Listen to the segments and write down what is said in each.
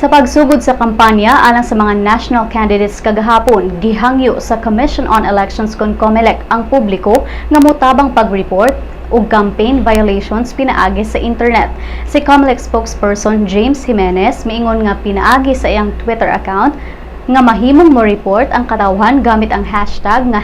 Sa pagsugod sa kampanya alang sa mga national candidates kagahapon, gihangyo sa Commission on Elections kon COMELEC ang publiko nga motabang pag-report og campaign violations pinaagi sa internet. Si COMELEC spokesperson James Jimenez miingon nga pinaagi sa iyang Twitter account nga mahimong mo report ang katawhan gamit ang hashtag nga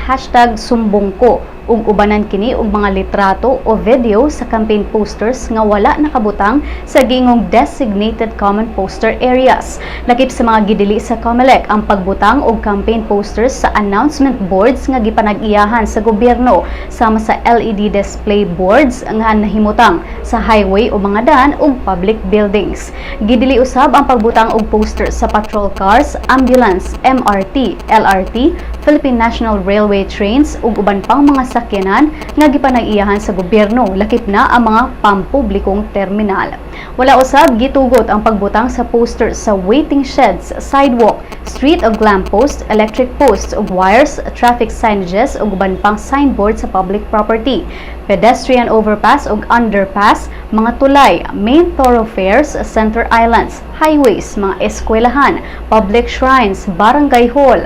#sumbongko ug ubanan kini og mga litrato o video sa campaign posters nga wala nakabutang sa giingong designated common poster areas. Lakip sa mga gidili sa COMELEC ang pagbutang og campaign posters sa announcement boards nga gipanag-iyahan sa gobyerno, sama sa LED display boards nga nahimutang sa highway o mga daan ug public buildings. Gidili usab ang pagbutang og posters sa patrol cars, ambulance, MRT, LRT, Philippine National Railway trains ug uban pang mga sakyanan nga gipanag-iyahan sa gobyerno, lakip na ang mga pampublikong terminal. Wala usab gitugot ang pagbutang sa posters sa waiting sheds, sidewalk, street ug lamppost, electric posts ug wires, traffic signages ug uban pang signboard sa public property, pedestrian overpass ug underpass, mga tulay, main thoroughfares, center islands, highways, mga eskwelahan, public shrines, barangay hall,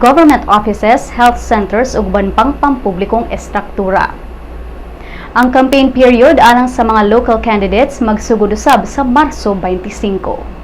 government offices, health centers ug uban pang pampublikong estruktura. Ang campaign period alang sa mga local candidates magsugod usab sa Marso 25.